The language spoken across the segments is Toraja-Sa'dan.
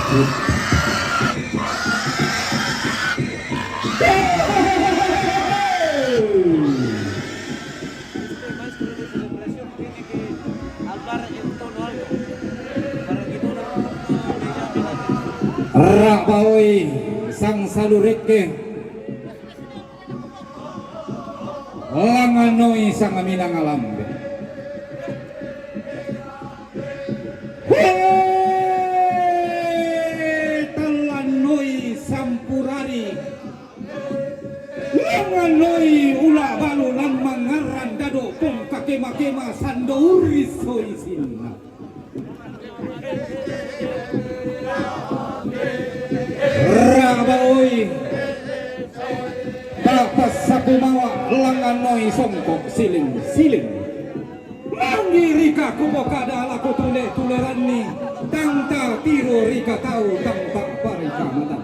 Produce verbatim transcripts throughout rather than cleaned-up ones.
Ra baoi sang salurekke. Langanoi sangaminang alambe. Hee, tallanoi sampurari. Langanoi ula balu lan mangaran dado pong kakema-kema sando uriso isinna. Rabaoi. Tapassaku mawa langanoi songko siling-siling. Mangirika kupo kada lako tule-tuleranni, tangta tiro rika tau, tangta parika matanta.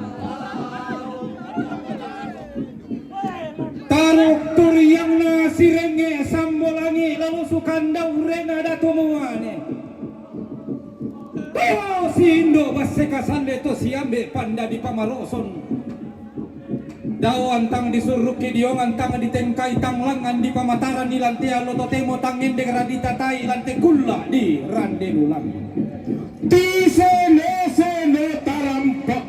Taruk turiangna sirenge sambolangi lalu sukanda urena datu muane. To si indo basse kasande to siambe panda di pamaroson. Daoan tang disurrukki diongan tang ditengkai tang langan di pamataran di lantean lo totemo tang endeng radita tai lante kulla di rande lulang. Tisene-sene tarampak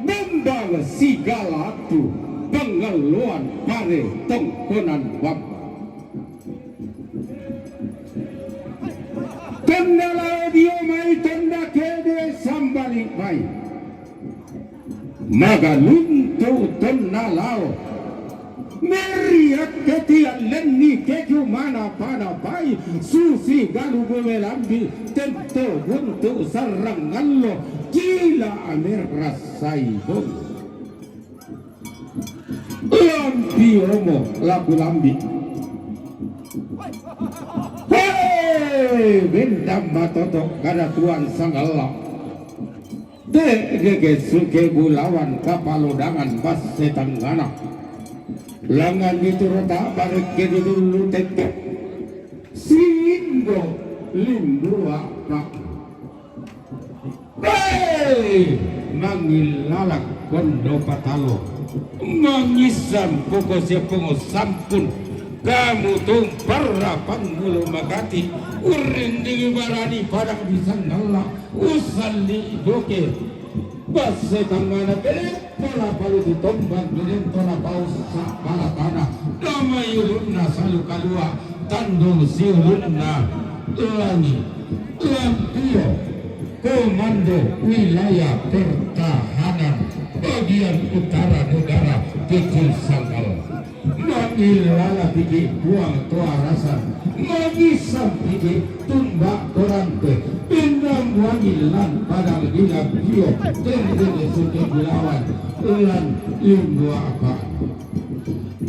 bembang sigala tu pengeluan pare tongkonan bamba. Tonna lao dio mai tonna kede sambali mai. Maga nuntu tonna lao. Meriak ketian lenni keku mana pada pai susi galu bumi lambi tento buntu sarang ngallo kila amerasai bong. Lambi omo laku lambi. Hei, bendam matoto kada tuan sanggala. Te gege suke bulawan kapalodangan basse tanggana. Langan diturota barekke didulu tette. Singgo limbua pak. Hei! Mangillalak kondo patalo. Mangissan poko sepongo sampun. Kamu tumparra panggulu makati. Urrindingi barani padang di sangalla. Usalli doke. Basse tangana bele. Tola palu ditombang diden tola paussa balatana. Damai ulunna salu kalua tandung siulunna langi lampio komando wilayah pertahanan bagian utara negara kecil Sangkal. Mangilala piki buang toa rasan, mangisang piki tumbak korante, pindang wangi lan padang dilam bio, tende suke bulawan, lan limbo apa.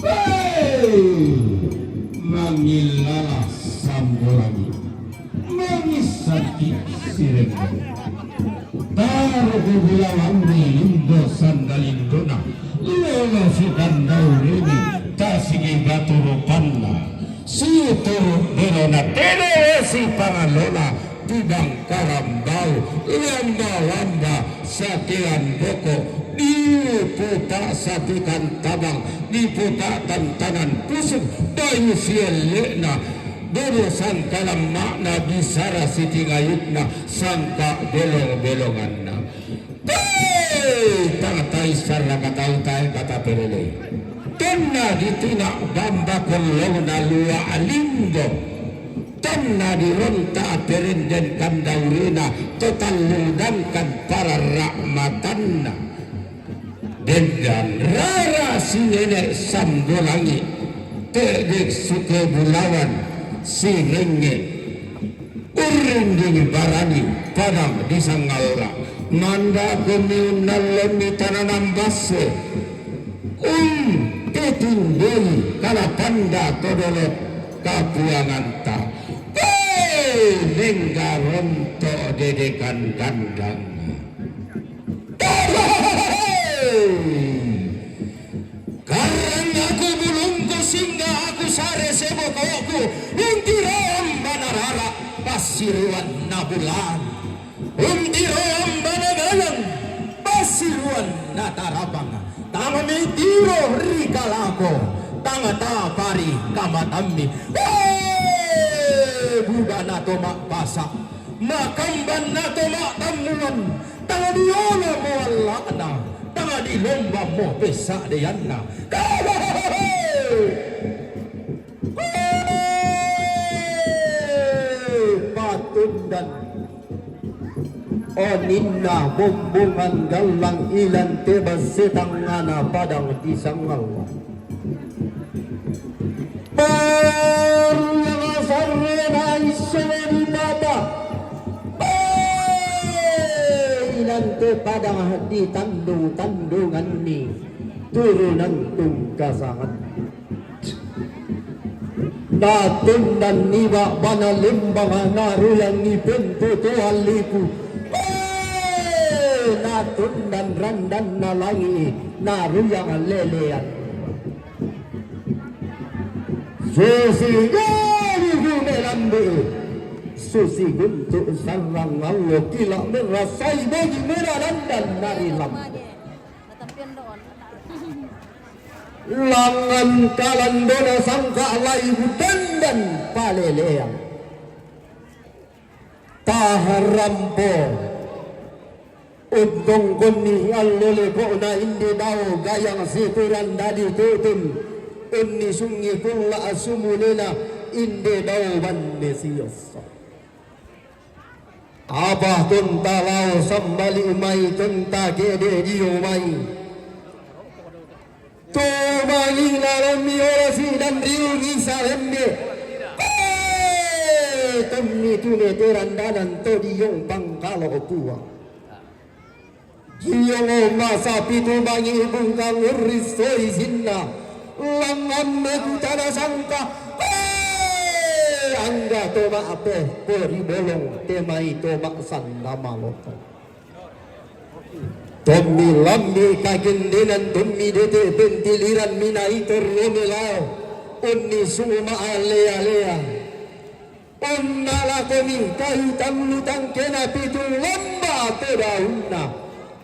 Hei! Mangilala sambolangi. Mangisaki sireng. Taro bubula wamri lindo sandalindona. Lolo sukandau remi tasigi batu rupanna. Situ belona tene si pangalona. Tidang karambau, lamba-lamba, satean boko, diputa satekan tabang, diputa tantanan pusuk, bayu sielle'na, dodo sangkalamma'na, bisara sitingayutna, sangka belong-belonganna. Hei, tang taissarraka tau tae kata perelei. Tonna ditina bamba kollongna lua linggo. Tonna dironta perenden kandaurena to talludangkan pararra matanna. Dendan rara sinene sambolangi, te'dek suke bulawan sirenge. Urrinding barani padang di sangalla. Manda komi unnallonni tananang basse. Um, tetindoi kalapanda todolo kapuanganta. Hei, lengga ronto dedekan gandang. Karang aku bulungku singgah aku sare sebokoku, untiroan bana rara passiruan nabulan, untiroan bana galang. Siluan na tarapang, tang mitiro ri kalako, tang tapari kamatammi. Wee! Buda na to ma'pasa, makamban na to ma'tammuan, tang diolo mo alla'na, tang dilomba mo pessadeanna. Wee! Patundan. Oninna bombongan gallang ilan te basse tangngana padang disangalla. Baru yang asarrena issene dipata. Ilan te padang ditandung-tandunganni turunan tungkasangan. Natundan niba bana lembang naruyangi pentu toalliku. Eh, natundan randanna langi naruyang lelean. Susi galiku melambe, susi guntu sarrang allo kila merasai bagi meralandan narilam. Langngan kalandona sangka laibu dandan paleleang. Taharampo. Untongkonni allo leko'na inde dao gayang situran dadi tutun. Unni sungi kulla asumulena inde dao banne siyossa. Apa tonta lao sambali mai tonta gede dio mai. Tumangi nalommi olo sidan riungi salembe. Eh, tommi tune terandanan to diong pangkalo tua. Giyongo masa pitu bangi bungkang urri soi sinna. Langngan mekutana sangka. Eh, angga to ma'pe pori bolong temai to ma'sanna maloto. Tommi lambi kagendenan tommi dete pentiliran minai torro melao. Unni suma alea-lea. Onna lakomi kayu tallu tangkena pitung lomba to daunna,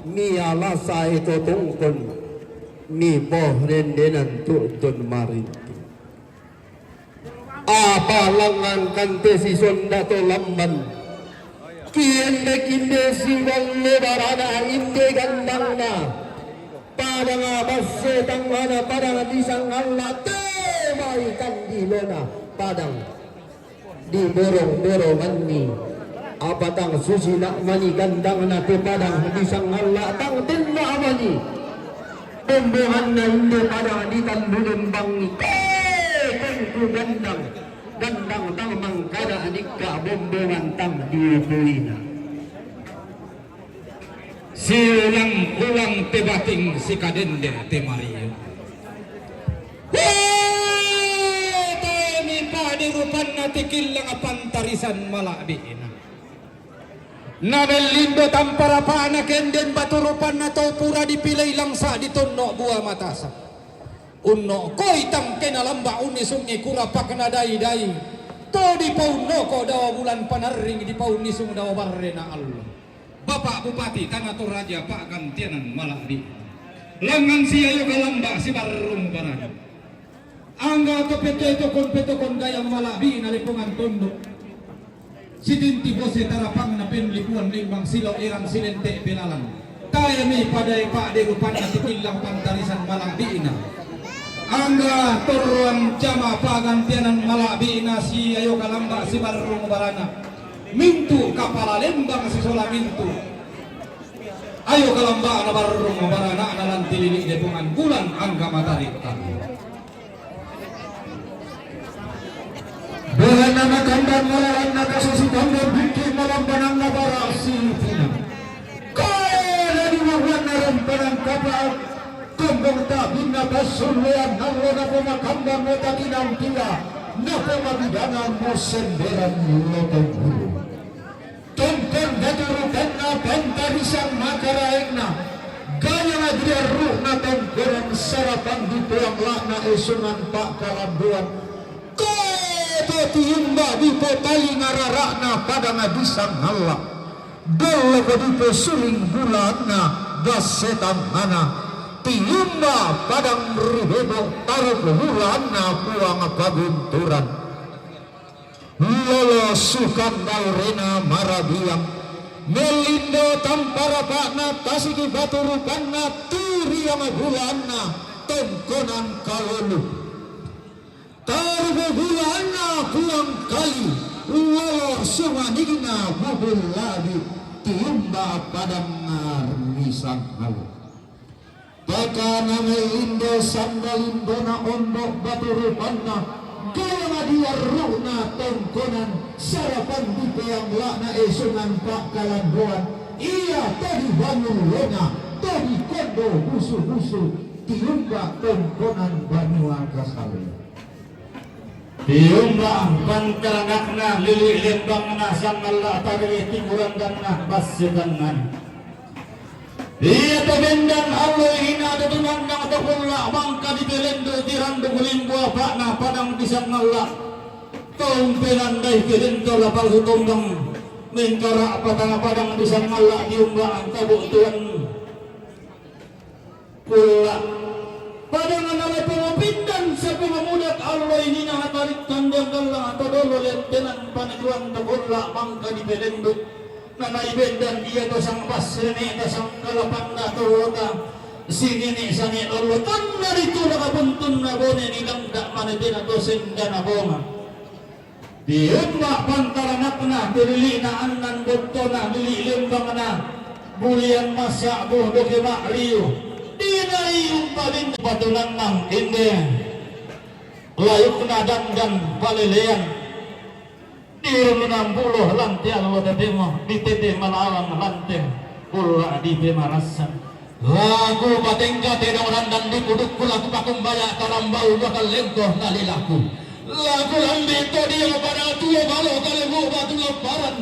mialasae to tongkon, mipoh dendenan tu'tun marinti. Apa langngan kante sisonda to lamban. Kiende-kinde siballe barana inde gandangna. Padang basse tangngana padang disangalla temai kandilona padang. Diborong-boronganni, apa tang susi na'mani gandangna te padang disangalla tang tenna amani. Bombonganna inde padang ditallu lembangi. Eh, tentu gandang, gandang tang mangkada nikka bombongan tang diupuina. Siulang-ulang te bating sikadende te mario. Wee! Taemi pade rupanna te killang pantarisan mala'bi'na. Nabellindo tampa rapa'na kenden batu rupanna to pura dipilei langsa ditonno bua matasa. Unno koi tangkena lamba unni sungi kurapakna dai-dai. To dipaunnoko dawa bulan panarring dipaunnisung dawa barrena allo. Bapak Bupati Tana Toraja pa'gantianan mala'bi. Langngan siayo kalamba sibarrung barana. Angga to pete tokon-petokon gayang mala'bi na lepongan tondok. Sitinti bose tarapangna penlipuan limbang silo erang silente belalang. Taemi padae pa'de rupanna tikillang pantarisan mala'bi'na. Angga torroang jama pa'gantianan mala'bi'na siayo kalamba sibarrung barana. Mintu kapala lembang sisola mintu. Ayo kalamba'na barrung barana'na lan tilili depongan bulan angka mataritta. Bulanna makamban malawanna kasusi tondok bikki malambananna bara silipina. Kae ladi mahuanna rempanan kapal. Kombong tabinna passullean nallo napomakambanmo takinantia, napomabidanganmo semberan lotoburu. Tongkon batu rupanna pantarisang makaraengna, gayang adriarru'na tongkonan sarapang ditoang la'na esungan pa'kalamboan, koe to tiumba dipotalinga rara'na padanga disangalla, dolloko diposuring bulaanna, Gasetangana, tiumba padang ri bebo, taruk bulaanna puang pagunturan. Lolo sukan daurena marabiang, mellindo tamparapa'na tasigi batu rupanna, tiriang bulaanna tongkonan kalolu. Taruk bulaanna puang kali, lolo sumanigna bubul labi, tiumba padang ri sangalo. Pakana mellindo sanda lindona ondo batu rupanna, gayana diarru'na tongkonan sarapan dipeangla'na esungan pa'kalandoan, ia to dibangun lona, to dikondo busu-busu, tiumba tongkonan banua kasale. Tiumba pantaranakna lili lembangna sangalla tarili timurangganna bassetangana. Ia to bendan allo ina to tumandang to kulla mangka dipelendu tiranduk limbu apa'na padang di sangalla. To umpenandai pelento lapal hutombang mengkara patana padang di sangalla tiumba angka buktuan. Kulla. Padangana lepo mapindan sapu mamudak allo inina hatarik tandang galla to dolo lentenan panajuan to kulla mangka dipelendu. Nanai bendan ia to sang bassene ta sang kalapanda to wota. Sinini sane lolo tanna ditulak buntunna bone ni langka manetena to sendana bonga. Tiumba pantaranakna, tilili'na annan bottona, lili lembangna, bulian masa buh doke ma'riu. Dinai umba bintu patunanna inde. Layukna danggan palelean. Dirununa mbulo lante allo tetemo, ditete malawang lante, kulla dipemarassan. Laku patengka tedong randan di pudukku, laku pakumbaya karambau dua kallengko nalilaku. Laku lambi to dio pada tuo balo kalebu batu lamparan.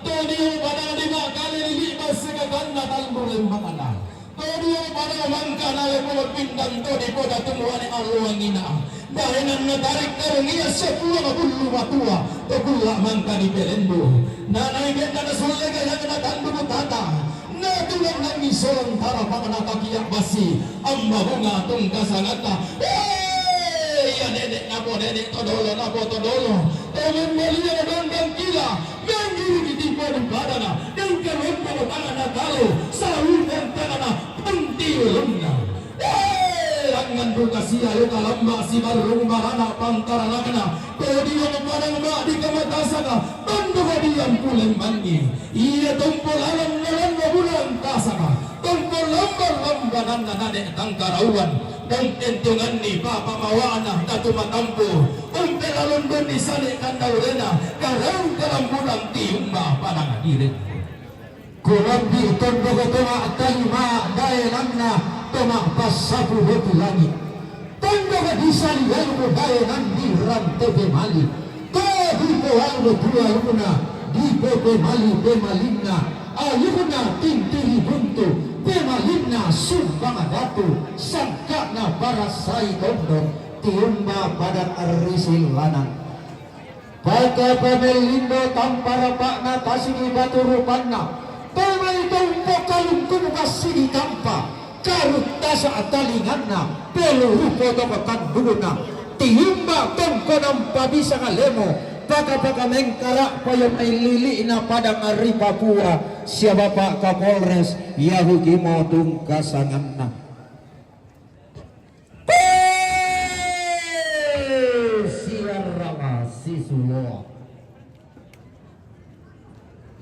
To dio pada lima kali lili basse kakanna tallu lembangana. To dio pada mangkana lepo pindan to di poda tumuane alluangina. Daenanna tarik karungia seppulo bullu matua, to kulla mangka dipelendu. Nanai benda nasulle gayana tandu tata. Natulang nami solang tarapang natakia basi, amma bunga tungka sangatta. Eh, ia nenek napo nenek todolo napo todolo. To membelia dondang kila, menggiri di tipe di padana, dengke lompok tangan talo, salutan tangan, penti ulunna. Eh, langan duka sia yo kalamba si barrung barana pantaranakna, to dio padang ma di kamatasaka, tando diam pulembangi. Ia tompo lalang nalanna bulan tasaka, tompo lambar lambananna nane tangkarauan, dan tentunganni papa mawana tatu matampu, umpe lalun doni sane kandaurena, karau kalambunan tiumba padang diren. Kulambi tondoko toma talima daenanna toma passapu beti langi. Tondoko disali lalu daenan di rante pemali. To dipoalu dua luna di pepemali pemalinna. Ayuna tintiri buntu pemalinna sumbang datu sangkana parasai tondok tiumba padan risilanan. Paka pamellindo tampa rapa'na tasigi batu rupanna. Tomai tompo kalungkung passigi tampa. Karuttasa talinganna, pelu rupo to katanduna. Tiumba tongkonan pabisanga lemo, paka-paka mengkara payo mai lili'na padang ri Papua, sia Bapak Kapolres, Yahukimo tungkasanganna. Pe siarrama sisulo.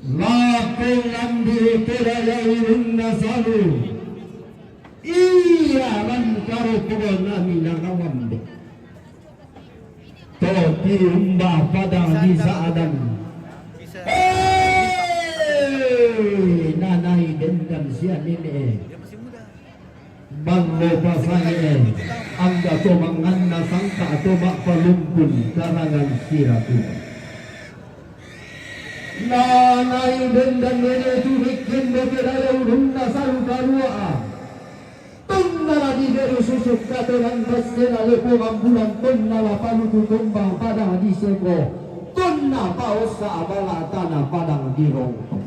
Lape lambi tera ya ulunna salu. Iya lan karo pogona minangawambe. To tiumba padang di saadan. Eh, nanai dendam sia nene. Ballo pasae, angga to manganna sangka to ma'palumpun karangan siratu. Nanai bendan nene tu rikken doke daya ulunna salu karuaa. Tonna la diberu susuk katonan bassena lepo mambulan tonna la palutu tombang padang di seko. Tonna paossa abala tana padang di rongko.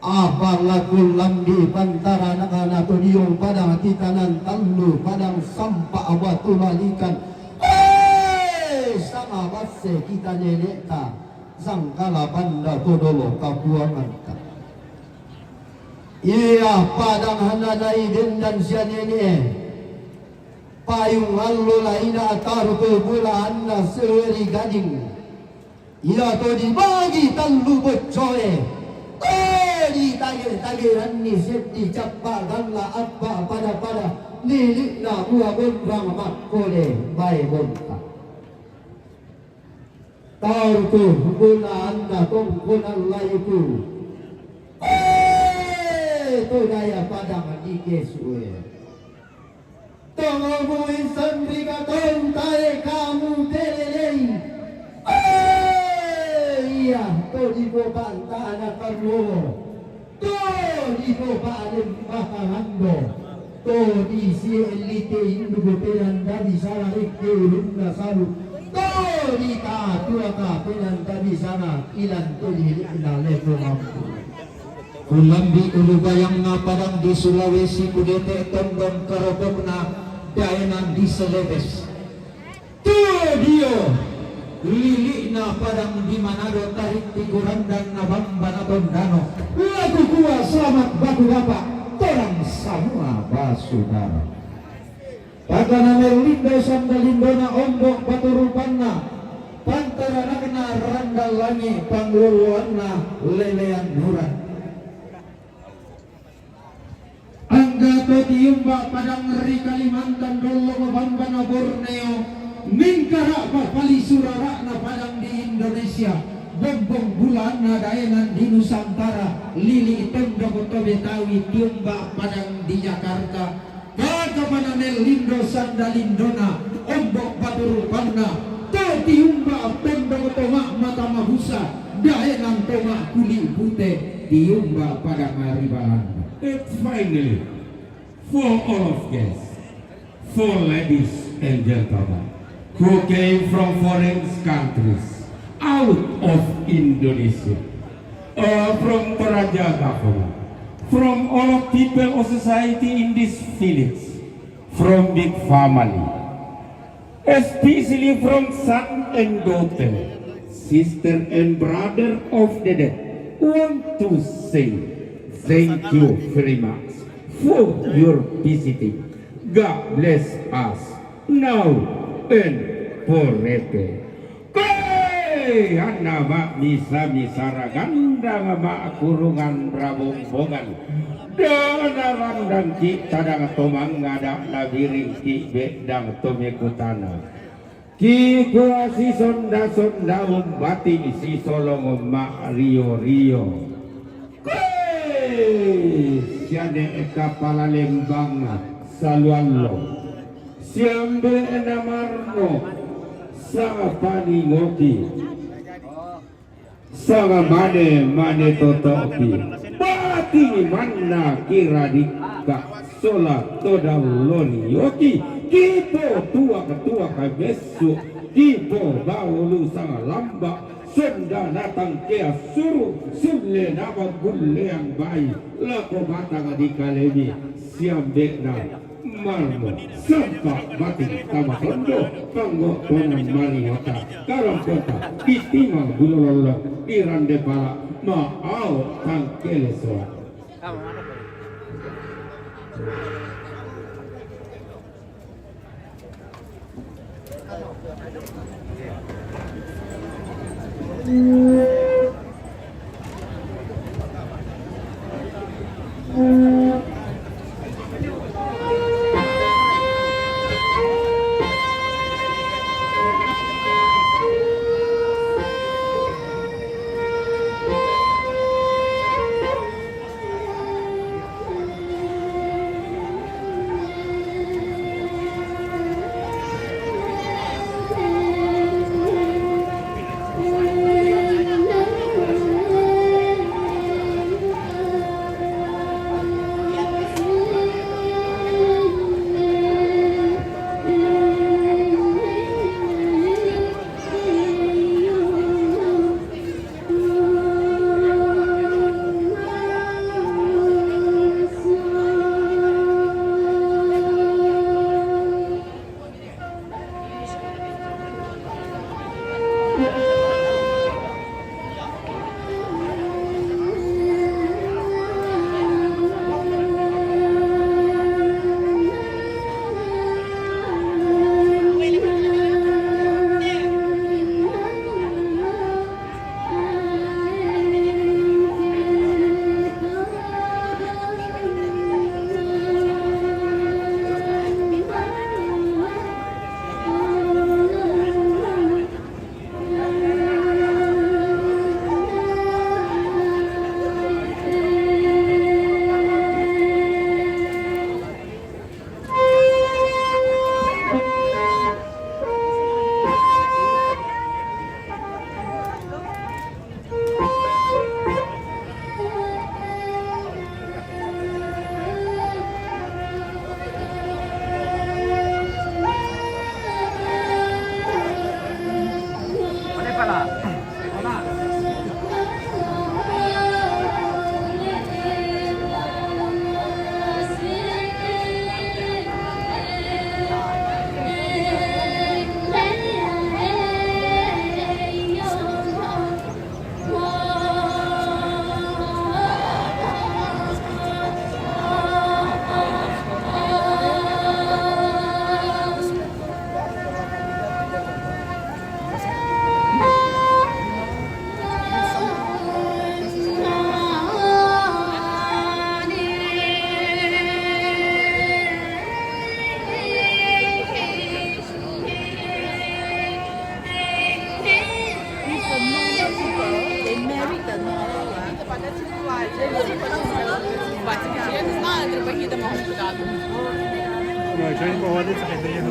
Apa laku lambi pantara nakana to diong padang kitanan tallu padang sampa batu lalikan. Eh, sanga basse kita nenekta sangkala banda to dolo kapuanganta. Iya padang hananai dendan sia nene. Payung allo laina taru to bulaanna seweri gading. Iya to dibagi tallu boccoe. Eh, ditage-tageranni seddi cappa galla appa pada-pada lilikna mua bonrang makkole bae bonta. Tauku bulaanna tongkonan laiku. Eh, to daya padang di kesue. Tongomui sanrika tontae kamu telelei. Eh, iya, to di popantana karluo. To di popalem makalando. To di sie elite indugo pedan dabi sala rekke ulunna salu. To di tatuaka pedan dabi sala ilan to di na lepo mampu. Kulambi ulu bayangna padang di Sulawesi kudete tondong karobokna daenan di Selebes. Tudio lilikna padang di Manado tarik tiku randanna bambana tondano. Laku kua selamat batu bapak torang samua basudara. Pakana mellindo sanda lindona ombok batu rupanna pantaranakna randa langi pangloloanna lelean nurang. Angga to tiumba padang ri Kalimantan dollo mabambana Borneo, mingkara papalisurara'na padang di Indonesia, bombong bulaanna daenan di Nusantara, lili tondok to Betawi tiumba padang di Jakarta, Kaka panane lindo sanda lindona, ombok batu rupanna, to tiumba tondok toma mata mabusa, daenan toma kuli pute, tiumba padang ari Balanda. And finally, for all of guests, for ladies and gentlemen, who came from foreign countries, out of Indonesia, uh, from Toraja government, from all of people of society in this village, from big family, especially from son and daughter, sister and brother of the dead, want to say thank you very much for your visiting. God bless us now and forever. Koe, anna ma'misa-misara gandang ma'kurungan rabongbongan. Dona randangki tadang to mangngada, nabiringki beddang to mekutana. Kikua sisonda-sonda umbating sisolong ma'rio-rio. Koe, siane kapala lembang saluallo. Siambe'na marno, sanga paningoki, sanga mane-mane toto'ki, bating manna kiradikka, sola todallorioki, kipo tuak-tuak messu, kipo baulu sanga lamba, sonda natangkea suru, sulle napaggulleang bai, lako batang dikalemi, siambe'na marmo, sampa bating tama tondo, panggo tonang mariota, karampota, ditimang bulu lollong, dirande pala, ma'ao tangkele soa. Я не знаю, треба їдемо. Ну, якщо він погодиться, хай доїде.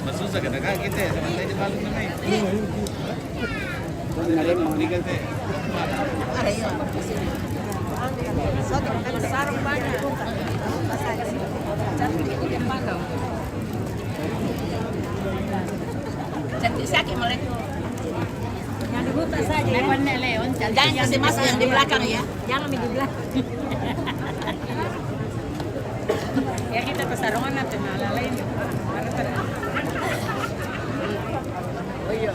Masusa ka na ka, kita ya, sama tayo di balik na may. Cantik sakit malah. Yang dibuka saja ya. Jangan kasih masuk yang di belakang ya. Jangan di belakang. Ya kita pertarungan nanti malah lain. Oh iya.